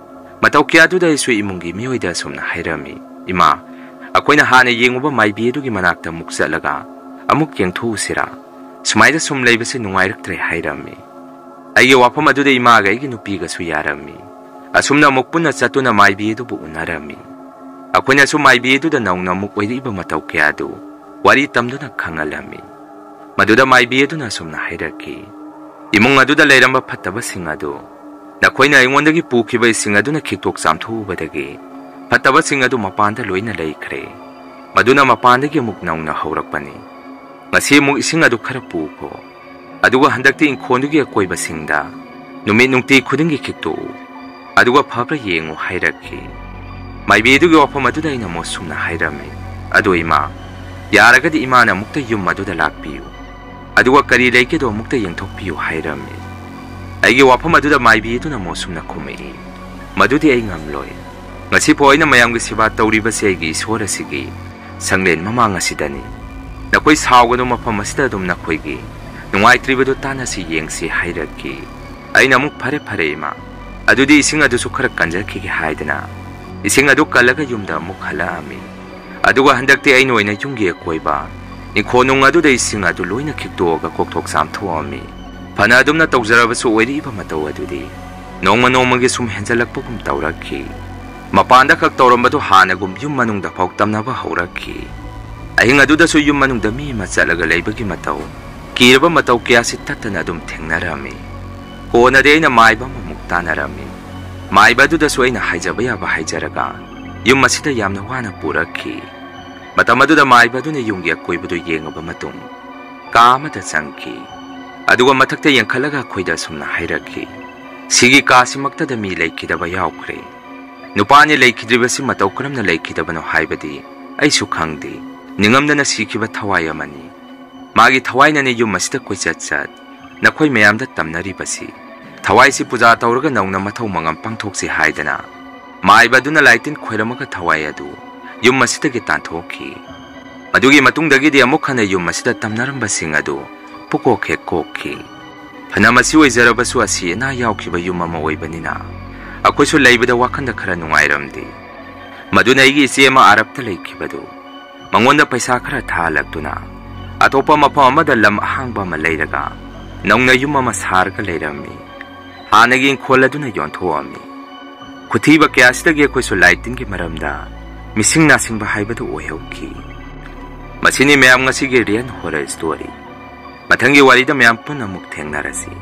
ꯃꯇꯧ ꯀꯌꯥꯗꯨꯗ ꯑꯩꯁꯨ ꯏꯃꯨꯡꯒꯤ ꯃꯤꯑꯣꯏꯗ ꯑꯁꯨꯝꯅ ꯍꯥꯏꯔꯝꯃꯤ, "ꯏꯃꯥ, ꯑꯩꯈꯣꯏꯅ ꯍꯥꯟꯅ ꯌꯦꯡꯉꯨꯕ ꯃꯥꯏꯕꯤ ꯑꯗꯨꯒꯤ ꯃꯅꯥꯛꯇ ꯑꯃꯨꯛ ꯆꯠꯂꯒ ꯑꯃꯨꯛ ꯌꯦꯡꯊꯣꯛꯎꯁꯤꯔꯥ? ꯁꯨꯃꯥꯏꯅ ꯁꯨꯝ ꯂꯩꯕꯁꯦ ꯅꯨꯡꯉꯥꯏꯔꯛꯇ꯭ꯔꯦ" ꯍꯥꯏꯔꯝꯃꯤ꯫ ꯑꯩꯒꯤ ꯋꯥꯐꯝ ꯑꯗꯨꯗ ꯏꯃꯥꯒ ꯑꯩꯒꯤ ꯅꯨꯄꯤꯒꯁꯨ ꯌꯥꯔꯝꯃꯤ꯫ ꯑꯁꯨꯝꯅ ꯑꯃꯨꯛ ꯄꯨꯟꯅ ꯆꯠꯇꯨꯅ ꯃꯥꯏꯕꯤ ꯑꯗꯨꯕꯨ ꯎꯅꯔꯝꯃꯤ꯫ ꯑꯩꯈꯣꯏꯅꯁꯨ ꯃꯥꯏꯕꯤ ꯑꯗꯨꯗ ꯅꯧꯅ ꯑꯃꯨꯛ ꯑꯣꯏꯔꯛꯏꯕ ꯃꯇꯧ ꯀꯌꯥꯗꯨ ꯋꯥꯔꯤ ꯇꯝꯗꯨꯅ ꯈꯪꯍꯜꯂꯝꯃꯤ꯫ ꯃꯗꯨꯗ ꯃꯥꯏꯕꯤ ꯑꯗꯨꯅ ꯑꯁꯨꯝꯅ ꯍꯥꯏꯔꯛꯈꯤ, "ꯏꯃꯨꯡ ꯑꯗꯨꯗ ꯂꯩꯔꯝꯕ ꯐꯠꯇꯕꯁꯤꯡ ꯑꯗꯨ ꯅꯈꯣꯏꯅ ꯑꯩꯉꯣꯟꯗꯒꯤ ꯄꯨꯈꯤꯕ ꯏꯁꯤꯡ ꯑꯗꯨꯅ ꯈꯤꯛꯇꯣꯛ ꯆꯥꯝꯊꯣꯛꯎꯕꯗꯒꯤ ꯐꯠꯇꯕꯁꯤꯡ ꯑꯗꯨ ꯃꯄꯥꯟꯗ ꯂꯣꯏꯅ ꯂꯩꯈ꯭ꯔꯦ꯫ ꯃꯗꯨꯅ ꯃꯄꯥꯟꯗꯒꯤ ꯑꯃꯨꯛ ꯅꯧꯅ ꯍꯧꯔꯛꯄꯅꯤ꯫ ꯉꯁꯤ ꯑꯃꯨꯛ ꯏꯁꯤꯡ ꯑꯗꯨ ꯈꯔ ꯄꯨꯈꯣ, ꯑꯗꯨꯒ ꯍꯟꯗꯛꯇꯤ ꯏꯪꯈꯣꯜꯗꯨꯒꯤ ꯑꯀꯣꯏꯕꯁꯤꯡꯗ ꯅꯨꯃꯤꯠ ꯅꯨꯡꯇꯤ ꯈꯨꯗꯤꯡꯒꯤ ꯈꯤꯛꯇꯣꯛꯎ, ꯑꯗꯨꯒ ꯐꯕ꯭ꯔꯥ ꯌꯦꯡꯉꯨ" ꯍꯥꯏꯔꯛꯈꯤ꯫ ꯃꯥꯏꯕꯤ ꯑꯗꯨꯒꯤ ꯋꯥꯐꯝ ꯑꯗꯨꯗ ꯑꯩꯅ ꯑꯃꯨꯛ ꯁꯨꯝꯅ ꯍꯥꯏꯔꯝꯃꯤ, "ꯑꯗꯨ ꯏꯃꯥ, ꯌꯥꯔꯒꯗꯤ ꯏꯃꯥꯅ ꯑꯃꯨꯛꯇ ꯌꯨꯝ ꯑꯗꯨꯗ ꯂꯥꯛꯄꯤꯌꯨ, ꯑꯗꯨꯒ ꯀꯔꯤ ꯂꯩꯒꯦꯗꯣ ꯑꯃꯨꯛꯇ ꯌꯦꯡꯊꯣꯛꯄꯤꯌꯨ" ꯍꯥꯏꯔꯝꯃꯤ꯫ ꯑꯩꯒꯤ ꯋꯥꯐꯝ ꯑꯗꯨꯗ ꯃꯥꯏꯕꯤ ꯑꯗꯨꯅ ꯑꯃꯨꯛ ꯁꯨꯝꯅ ꯈꯨꯝꯃꯛꯏ, "ꯃꯗꯨꯗꯤ ꯑꯩ ꯉꯝꯂꯣꯏ꯫ ꯉꯁꯤꯐꯥꯎ ꯑꯩꯅ ꯃꯌꯥꯝꯒꯤ ꯁꯦꯕꯥ ꯇꯧꯔꯤꯕꯁꯤ ꯑꯩꯒꯤ ꯏꯁꯣꯔ ꯑꯁꯤꯒꯤ ꯁꯪꯂꯦꯟ ꯃꯃꯥꯡ ꯑꯁꯤꯗꯅꯤ꯫ ꯅꯈꯣꯏ ꯁꯥꯎꯒꯅꯨ, ꯃꯐꯝ ꯑꯁꯤꯗ ꯑꯗꯨꯝ ꯅꯈꯣꯏꯒꯤ ꯅꯨꯡꯉꯥꯏꯇ꯭ꯔꯤꯕꯗꯨ ꯇꯥꯟꯅꯁꯤ ꯌꯦꯡꯁꯤ" ꯍꯥꯏꯔꯛꯈꯤ꯫ ꯑꯩꯅ ꯑꯃꯨꯛ, "ꯐꯔꯦ, ꯐꯔꯦ, ꯏꯃꯥ, ꯑꯗꯨꯗꯤ ꯏꯁꯤꯡ ꯑꯗꯨꯁꯨ ꯈꯔ ꯀꯟꯖꯈꯤꯒꯦ" ꯍꯥꯏꯗꯅ ꯏꯁꯤꯡ ꯑꯗꯨ ꯀꯜꯂꯒ ꯌꯨꯝꯗ ꯑꯃꯨꯛ ꯍꯜꯂꯛꯑꯝꯃꯤ꯫ ꯑꯗꯨꯒ ꯍꯟꯗꯛꯇꯤ ꯑꯩꯅ ꯑꯣꯏꯅ ꯌꯨꯝꯒꯤ ꯑꯀꯣꯏꯕ ꯏꯪꯈꯣꯜ ꯅꯨꯡ ꯑꯗꯨꯗ ꯏꯁꯤꯡ ꯑꯗꯨ ꯂꯣꯏꯅ ꯈꯤꯛꯇꯣꯛꯑꯒ ꯀꯣꯛꯊꯣꯛ ꯆꯥꯝꯊꯣꯛꯑꯝꯃꯤ꯫ ꯐꯅ ꯑꯗꯨꯝꯅ ꯇꯧꯖꯔꯕꯁꯨ ꯑꯣꯏꯔꯛꯏꯕ ꯃꯇꯧ ꯑꯗꯨꯗꯤ ꯅꯣꯡꯃ ꯅꯣꯡꯃꯒꯤ ꯁꯨꯝ ꯍꯦꯟꯖꯜꯂꯛꯄꯒꯨꯝ ꯇꯧꯔꯛꯈꯤ꯫ ꯃꯄꯥꯟꯗ ꯈꯛ ꯇꯧꯔꯝꯕꯗꯨ ꯍꯥꯟꯅꯒꯨꯝ ꯌꯨꯝ ꯃꯅꯨꯡꯗ ꯐꯥꯎ ꯇꯝꯅꯕ ꯍꯧꯔꯛꯈꯤ꯫ ꯑꯍꯤꯡ ꯑꯗꯨꯗꯁꯨ ꯌꯨꯝ ꯃꯅꯨꯡꯗ ꯃꯤ ꯑꯃ ꯆꯠꯂꯒ ꯂꯩꯕꯒꯤ ꯃꯇꯧ, ꯀꯤꯔꯕ ꯃꯇꯧ ꯀꯌꯥꯁꯤ ꯇꯠꯇꯅ ꯑꯗꯨꯝ ꯊꯦꯡꯅꯔꯝꯃꯤ꯫ ꯀꯣꯟꯅꯗꯤ ꯑꯩꯅ ꯃꯥꯏꯕ ꯑꯃꯃꯨꯛ ꯇꯥꯟꯅꯔꯝꯃꯤ꯫ ꯃꯥꯏꯕ ꯑꯗꯨꯗꯁꯨ ꯑꯩꯅ ꯍꯥꯏꯖꯕ ꯌꯥꯕ ꯍꯥꯏꯖꯔꯒ ꯌꯨꯝ ꯑꯁꯤꯗ ꯌꯥꯝꯅ ꯋꯥꯅ ꯄꯨꯔꯛꯈꯤ꯫ ꯃꯇꯝ ꯑꯗꯨꯗ ꯃꯥꯏꯕ ꯑꯗꯨꯅ ꯌꯨꯝꯒꯤ ꯑꯀꯣꯏꯕꯗꯨ ꯌꯦꯡꯉꯕ ꯃꯇꯨꯡ ꯀꯥ ꯑꯃꯗ ꯆꯪꯈꯤ꯫ ꯑꯗꯨꯒ ꯃꯊꯛꯇ ꯌꯦꯡꯈꯠꯂꯒ ꯑꯩꯈꯣꯏꯗ ꯑꯁꯨꯝꯅ ꯍꯥꯏꯔꯛꯈꯤ, "ꯁꯤꯒꯤ ꯀꯥꯁꯤꯃꯛꯇꯗ ꯃꯤ ꯂꯩꯈꯤꯗꯕ ꯌꯥꯎꯈ꯭ꯔꯦ꯫ ꯅꯨꯄꯥ ꯑꯅꯤ ꯂꯩꯈꯤꯗ꯭ꯔꯤꯕꯁꯤ ꯃꯇꯧ ꯀꯔꯝꯅ ꯂꯩꯈꯤꯗꯕꯅꯣ ꯍꯥꯏꯕꯗꯤ ꯑꯩꯁꯨ ꯈꯪꯗꯦ꯫ ꯅꯤꯡꯉꯝꯗꯅ ꯁꯤꯈꯤꯕ ꯊꯋꯥꯏ ꯑꯃꯅꯤ꯫ ꯃꯥꯒꯤ ꯊꯋꯥꯏꯅꯅꯦ ꯌꯨꯝ ꯑꯁꯤꯗ ꯀꯣꯏꯆꯠ ꯆꯠ ꯅꯈꯣꯏ ꯃꯌꯥꯝꯗ ꯇꯝꯅꯔꯤꯕꯁꯤ꯫ ꯊꯋꯥꯏꯁꯤ ꯄꯨꯖꯥ ꯇꯧꯔꯒ ꯅꯧꯅ ꯃꯊꯧ ꯃꯉꯝ ꯄꯥꯡꯊꯣꯛꯁꯤ" ꯍꯥꯏꯗꯅ ꯃꯥꯏꯕ ꯑꯗꯨꯅ ꯂꯥꯏ ꯇꯤꯟ ꯈꯣꯏꯔꯝꯃꯒ ꯊꯋꯥꯏ ꯑꯗꯨ ꯌꯨꯝ ꯑꯁꯤꯗꯒꯤ ꯇꯥꯟꯊꯣꯛꯈꯤ꯫ ꯃꯗꯨꯒꯤ ꯃꯇꯨꯡꯗꯒꯤꯗꯤ ꯑꯃꯨꯛ ꯍꯟꯅ ꯌꯨꯝ ꯑꯁꯤꯗ ꯇꯝꯅꯔꯝꯕꯁꯤꯡ ꯑꯗꯨ ꯄꯨꯀꯣꯛ ꯍꯦꯛ ꯀꯣꯛꯈꯤ꯫ ꯐꯅ ꯃꯁꯤ ꯑꯣꯏꯖꯔꯕꯁꯨ, ꯑꯁꯤ ꯑꯅꯥ ꯌꯥꯎꯈꯤꯕ ꯌꯨꯝ ꯑꯃ ꯑꯣꯏꯕꯅꯤꯅ ꯑꯩꯈꯣꯏꯁꯨ ꯂꯩꯕꯗ ꯋꯥꯈꯜꯗ ꯈꯔ ꯅꯨꯡꯉꯥꯏꯔꯝꯗꯦ꯫ ꯃꯗꯨꯅ ꯑꯩꯒꯤ ꯏꯆꯦ ꯑꯃ ꯑꯥꯔꯕꯇ ꯂꯩꯈꯤꯕꯗꯨ ꯃꯉꯣꯟꯗ ꯄꯩꯁꯥ ꯈꯔ ꯊꯥꯍꯜꯂꯛꯇꯨꯅ ꯑꯇꯣꯞꯄ ꯃꯐꯝ ꯑꯃꯗ ꯂꯝ ꯑꯍꯥꯡꯕ ꯑꯃ ꯂꯩꯔꯒ ꯅꯧꯅ ꯌꯨꯝ ꯑꯃ ꯁꯥꯔꯒ ꯂꯩꯔꯝꯃꯤ꯫ ꯍꯥꯟꯅꯒꯤ ꯏꯪꯈꯣꯜ ꯑꯗꯨꯅ ꯌꯣꯟꯊꯣꯛꯑꯝꯃꯤ꯫ ꯈꯨꯊꯤꯕ ꯀꯌꯥꯁꯤꯗꯒꯤ ꯑꯩꯈꯣꯏꯁꯨ ꯂꯥꯏ ꯇꯤꯟꯒꯤ ꯃꯔꯝꯗ ꯃꯤꯁꯤꯡ ꯅꯥꯁꯤꯡꯕ ꯍꯥꯏꯕꯗꯨ ꯑꯣꯏꯍꯧꯈꯤ꯫ ꯃꯁꯤꯅꯤ ꯃꯌꯥꯝ ꯉꯁꯤꯒꯤ Real Horror Story꯫ ꯃꯊꯪꯒꯤ ꯋꯥꯔꯤꯗ ꯃꯌꯥꯝ ꯄꯨꯟꯅ ꯑꯃꯨꯛ ꯊꯦꯡꯅꯔꯁꯤ꯫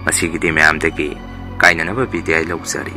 ꯉꯁꯤꯒꯤꯗꯤ ꯃꯌꯥꯝꯗꯒꯤ ꯀꯥꯏꯅꯅꯕ ꯕꯤꯗꯥꯏ ꯂꯧꯖꯔꯤ꯫